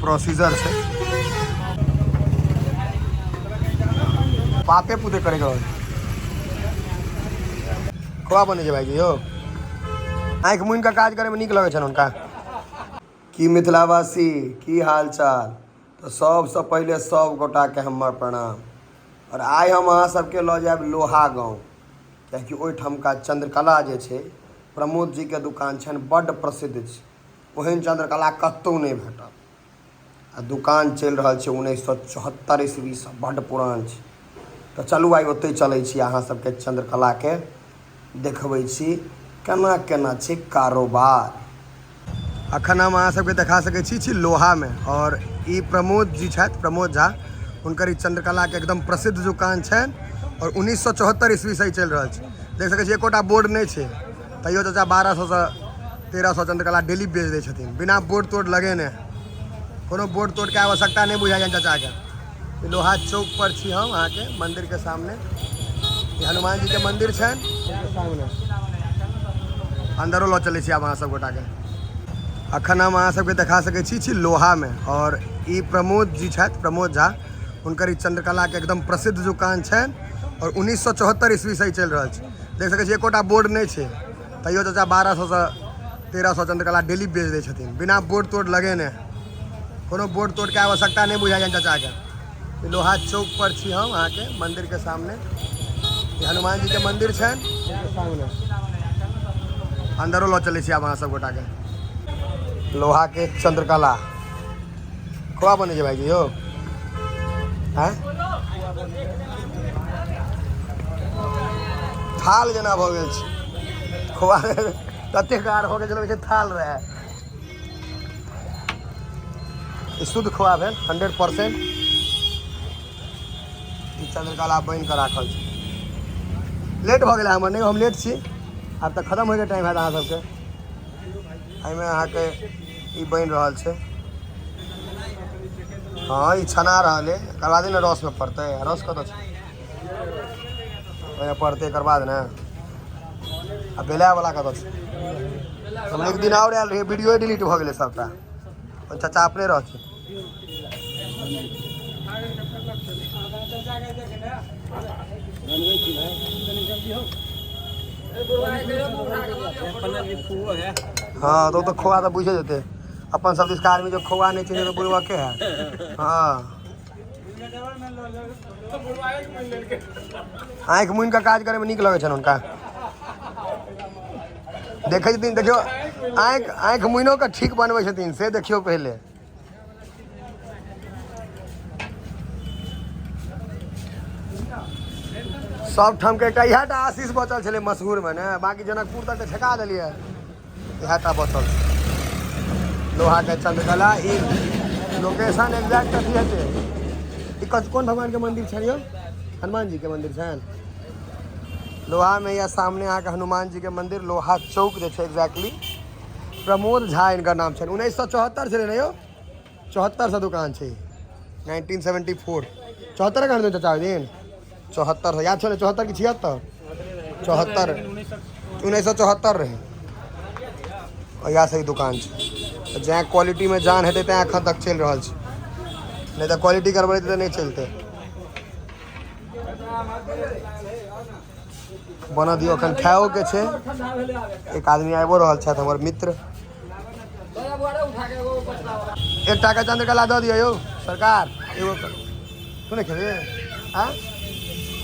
Procedure छै। पापे पुते करे के रहल। खोआ बनै छै भाईजी यौ। आँखि मुनि कऽ काज करैमे नीक लगै छनि हुनका। की मिथिलावासी, की हाल चाल? तऽ सबसँ पहिले सब गोटाके हमर प्रणाम। आओर आइ हम अहाँ सबके लऽ जायब लोहा गाँव, कियाकि ओहिठामका चन्द्रकला जे छै प्रमोद जीके दुकान छनि, बड्ड प्रसिद्ध छै। ओहन चन्द्रकला कतहु नहि भेटत। आ दुकान चलि रहल छै 1974 ईस्वीसँ, बड्ड पुरान छै। तऽ चलू आइ ओतहि चलै छी, अहाँ सबके चन्द्रकलाके देखबै छी केना केना छै कारोबार। अखन हम अहाँ सबके देखा सकै छी, छी लोहामे, आओर ई प्रमोद जी छथि, प्रमोद झा, हुनकर ई चन्द्रकलाके एकदम प्रसिद्ध दुकान छनि आओर 1974 ईस्वीसँ ई चलि रहल छै। देख सकै छी एकोटा बोर्ड नहि छै, तैयो चाचा 1200सँ 1300 चन्द्रकला डेली बेच दै छथिन बिना बोर्ड तोर्ड लगेने। कोनो बोर्ड तोर्डके आवश्यकता नहि बुझाइ छनि चाचाके। ई लोहा चौक पर छी हम अहाँके मन्दिरके सामने, ई हनुमान जीके मन्दिर छनि सामने। अन्दरो लऽ चलै छी आब अहाँ सब गोटाके। अखन हम अहाँ सबके देखा सकै छी, छी लोहामे, आओर ई प्रमोद जी छथि, प्रमोद झा, हुनकर ई चन्द्रकलाके एकदम प्रसिद्ध दुकान छनि आओर 1974 ईस्वीसँ ई चलि रहल छै। देख सकै छी एकोटा बोर्ड नहि छै, तैयो चाचा 1200सँ 1300 चन्द्रकला डेली बेच दै छथिन बिना बोर्ड तोर्ड लगेने। कोनो बोर्ड तोर्डके आवश्यकता नहि बुझाइ छनि चाचाके। ई लोहा चौक पर छी हम अहाँके मन्दिरके सामने, ई हनुमान जीके मन्दिर छनि सामने। अन्दरो लऽ चलै छी आब अहाँ सब गोटाके। लोहाके चन्द्रकला खोआ बनै छै भाईजी यौ। आँय थाल जेना भऽ गेल छै खोआ, ततेक गाढ़ भऽ गेल छै, लगै छै थाल रहै। ई शुद्ध खोआ भेल 100%। ई चन्द्रकला बनि कऽ राखल छै। लेट भऽ गेलै हमर, नहि हम लेट छी, आब तऽ खतम होइके टाइम हैत अहाँ सबके। एहिमे अहाँके ई बनि रहल छै। हँ, ई छना रहल है, एकर बादे ने रसमे पड़तै। रस कतऽ छै? ओहिमे पड़तै एकर बाद ने। आ बेलावला कतऽ छै? हम एक दिन आओर आयल रहियै, वीडियो डिलीट भऽ गेलै सबटा। चाचा अपने रहथिन। हँ, तऽ ओ तऽ खोआ तऽ बुझे जेतै। अपन सब दिसका आदमी जो खोआ नहि चिन्है तऽ बुढ़वा के है। हँ, आँखि मुनि कऽ काज करैमे नीक लगै छनि हुनका। देखै छथिन, देखियौ, आँखि आँखि मुनिओ कऽ ठीक बनबै छथिन से देखियौ पहिले। सब ठाम के एकटा इएह टा आशीष बचल छलै मशहूरमे ने, बाँकी जनकपुर तक तऽ छेका देलियै, इएह टा बचल छै लोहाके चन्द्रकला। ई लोकेशन एग्जैक्ट अथी हेतै। ई कोन भगवानके मंदिर छनि यौ? हनुमान जी के मंदिर छनि लोहामे। या सामने अहाँके हनुमान जी के मंदिर, लोहा चौक जे छै एग्जैक्टली। प्रमोद झा इनकर नाम छनि। 1974 छलै ने यौ? 74सँ दुकान छै, 1974। 74 कहने चाचा ओहि दिन 74, याद छौ ने? 74 कि 76? 74, 1974 रहै। इएह सही दुकान छै। जैं क्वालिटीमे जान हेतै तैं एखन तक चलि रहल छै, नहि तऽ क्वालिटी गड़बड़ेतै तऽ नहि चलतै। बनऽ दियौ, एखन खाओके छै। एक आदमी आबिओ रहल छथि, हमर मित्र। एकटाके चन्द्रकला दऽ दियौ यौ सरकार, एगो। तू नहि खेबही? आँय,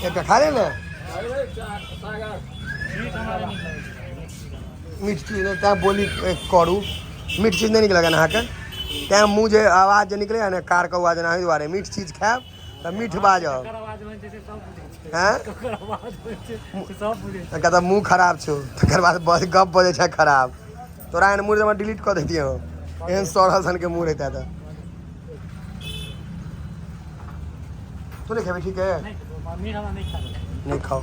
एकटा खा ले ने। मीठ चीज नहि, तैँ बोली करू। मीठ चीज नहि नीक लगै अहाँके, तैँ मुँह जे आवाज जे निकलै ने कार कौआ जेना, ओहि दुआरे। मीठ चीज खायब तऽ मीठ बाजब। हैं, तऽ मुँह खराब छौ, तकर बाद गप बजै छै खराब। तोरा एहन मुँह हमरा डिलीट कऽ दैतियै हम, एहन सड़ल सनके मुँह रहिता तऽ। तू नहि खेबै? ठीक है, नहि खाओ।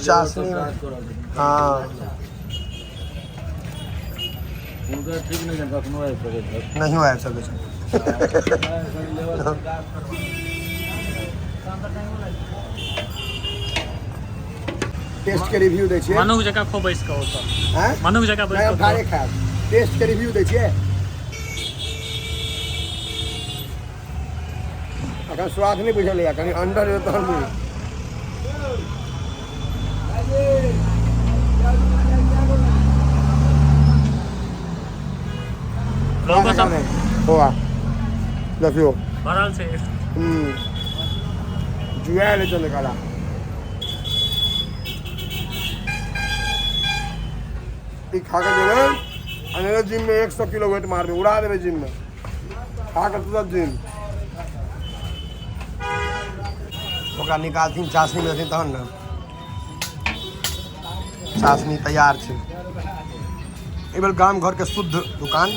चाशनी, हाँ। हुनकर ठीक नहि छनि, कखनो आबि सकै छथि। नहियो आबि सकै छै। टेस्ट के रिव्यू दै छियै। मनुख जकाँ खो बैस कऽ ओतऽ। हैं? मनुख जकाँ बैस नहि, हम कऽ ठाढ़े खायब। टेस्ट के रिव्यू दै छियै। अखन स्वाद नहि बुझल यऽ, कनि अंडर जेतै तहन बुझ। लोगो सब खोआ देखियौ भरल छै। जुआयल छै चंद्रकला। ई खा के जेबै अनेरे जिम में 100 किलो वेट मारबै, उड़ा देबै जिम में खा के तुरंत जिम। ओकरा निकालथिन, चाशनी में देथिन तहन ने। चाशनी तैयार छै। एहि बेर गाम घर के शुद्ध दुकान,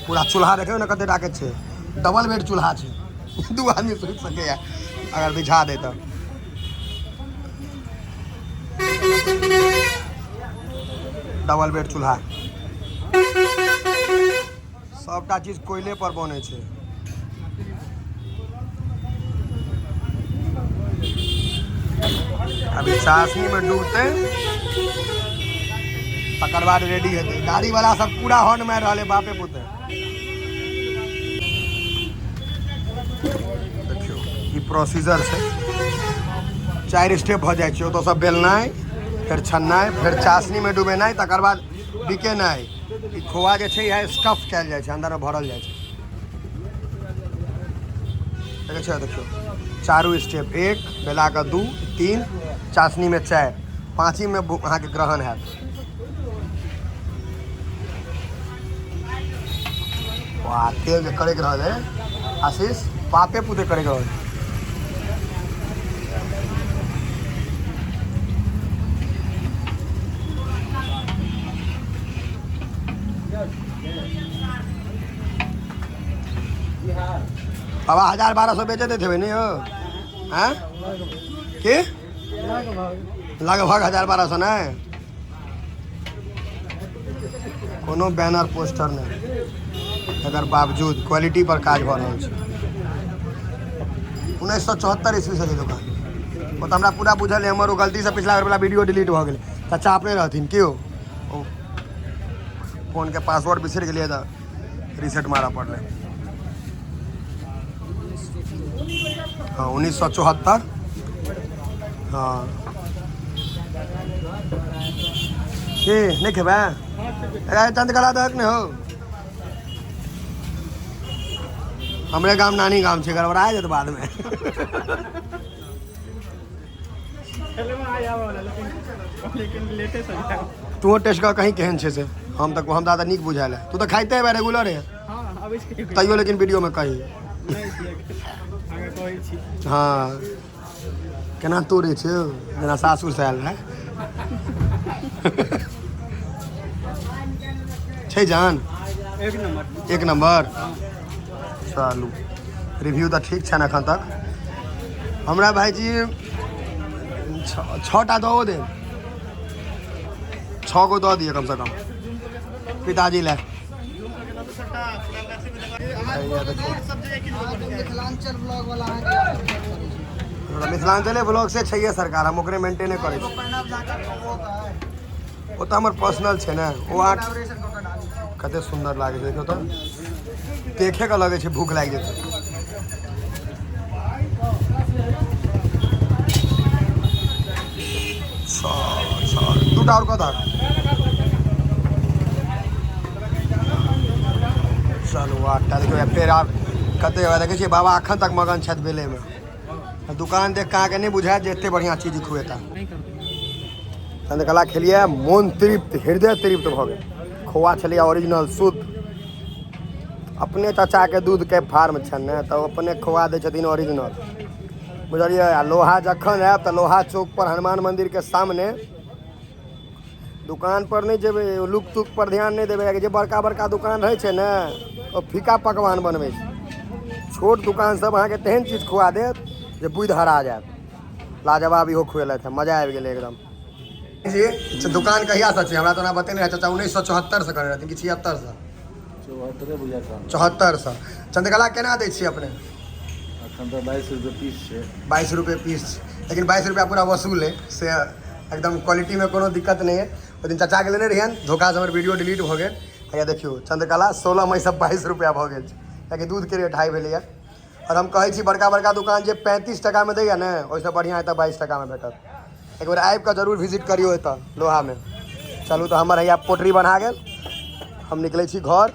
पूरा चूल्हा देखियौ ने कते टाके छै, डबल बेड चूल्हा छै, 2 आदमी सुति सकैया अगर बिछा दे तऽ। डबल बेड चूल्हा, सबटा चीज कोयले पर बनै छै। अभी चाशनी में डूबते तकर बाद रेडी हेतै। गाड़ी वाला सब पूरा हॉर्न मारि रहल है बापे पुते। देखियौ ई प्रोसीजर छै, 4 स्टेप भऽ जाइ छै। ओतऽसँ बेलनाइ, फेर छननाइ, फेर चाशनी में डुबेनाइ, तकर बाद बिकेनाइ। ई खोआ जे छै इएह स्टफ कयल जाइ छै, अंदर में भरल जाइ छै। देखै छियै, देखियौ चारू स्टेप, 1 बेला कऽ 2 3 चाशनी में 4, 5 में अहाँके ग्रहण हैत। वाह, तेल जे करैक रहल है आशीष, बापे पुते करैक रहल है। बाबा 1000-1200 बेचे देते हेबै नहीं हो? हाँ? के? लगभग 1000-1200 नहीं? कोनो बैनर पोस्टर नहीं, एकर बावजूद क्वालिटी पर काज भऽ रहल छै। 1974 ईस्वी से दुकान, ओ तऽ हमरा पूरा बुझल है। हमर ओ गलतीसँ पिछला बेर वाला वीडियो डिलीट भऽ गेलै। चाचा अपने रहथिन की ओ फोनके पासवर्ड बिसरि गेलियै तऽ रिसेट मारऽ पड़लै। हाँ, 1974। हाँ, की नहीं खेबै? अरे चंद्रकला दहक नहीं हो, हमरे गाम नानी गाम छै, गड़बड़ा जेतै बाद में। तू टेस्ट कर कहीं केहन छै से। हम तऽ हमरा तऽ नीक बुझायल है। तू तऽ खाइते हेबे रेगुलर है तैयो, लेकिन वीडियो में कही। हाँ, केना तोड़े छै जेना सासुर से आयल रहै छै। जान एक नंबर। चलू रिव्यू तऽ ठीक छै एखन तक। हमरा भाईजी 6टा दऽ दे, 6 गो दऽ दिअ कमसँ कम पिताजी लए। मिथिलांचले ब्लॉग से छैहे सरकार, हम ओकरे मेंटेने करै छी। ओ तऽ हमर पर्सनल छै ने। ओ आठ कते सुन्दर लागै छै, देखियौ तऽ देखे के लगै छै भूख लागि जेतै। 6 2टा आओर कऽ दहक। चलू 8टा देखियौ फेर आब कते देखै छियै बाबा अखन तक मगन छथि बेलेमे। दुकान देख कऽ अहाँके नहि बुझायत जे एते बढ़िआँ चीज खुएता। चंद्रकला खेलियै, मोन तृप्त, हृदय तृप्त भऽ गेल। खोआ छलैए ओरिजिनल शुद्ध, अपने चाचाके दूधके फार्म छनि ने, तऽ अपने खोआ दै छथिन ओरिजिनल, बुझलियै। आ लोहा जखन आयब तऽ लोहा चौक पर हनुमान मंदिरके सामने दुकान पर नहि जेबै, लुक तुक पर ध्यान नहि देबै। जे बड़का बड़का दुकान रहै छै ने ओ फीका पकवान बनबै छै। छोट दुकान सब अहाँके तेहन चीज खुआ देत जे बुद्धि हरा जायत। लाजवाब इहो खुएलथि हँ, मजा आबि गेलै एकदम। जी दुकान कहिया से छै? हमरा तऽ ओना बतेने रहै चाचा 1974 से करै रहथिन कि 76 से? 74 से। चंद्रकला केना दै छियै अपने? अखन तऽ 22 रुपये पीस छै। 22 रुपये पीस, लेकिन 22 रुपया पूरा वसूल है, से एकदम क्वालिटी में कोनो दिक्कत नहीं है। ओहि दिन चाचा के लेने रहियनि, धोखा से हमर वीडियो डिलीट भऽ गेल। हैया देखियौ, चंद्रकला 16 मई से 22 रुपया भऽ गेल छै, कियाकि दूधके रेट हाई भेलैए। आओर हम कहै छी, बड़का बड़का दुकान जे 35 टाकामे दैए ने, ओहिसँ बढ़िआँ एतऽ 22 टाकामे भेटत। एक बेर आबि कऽ जरूर विजिट करियौ एतऽ लोहामे। चलू, तऽ हमर हैया पोटरी बन्हा गेल, हम निकलै छी घर।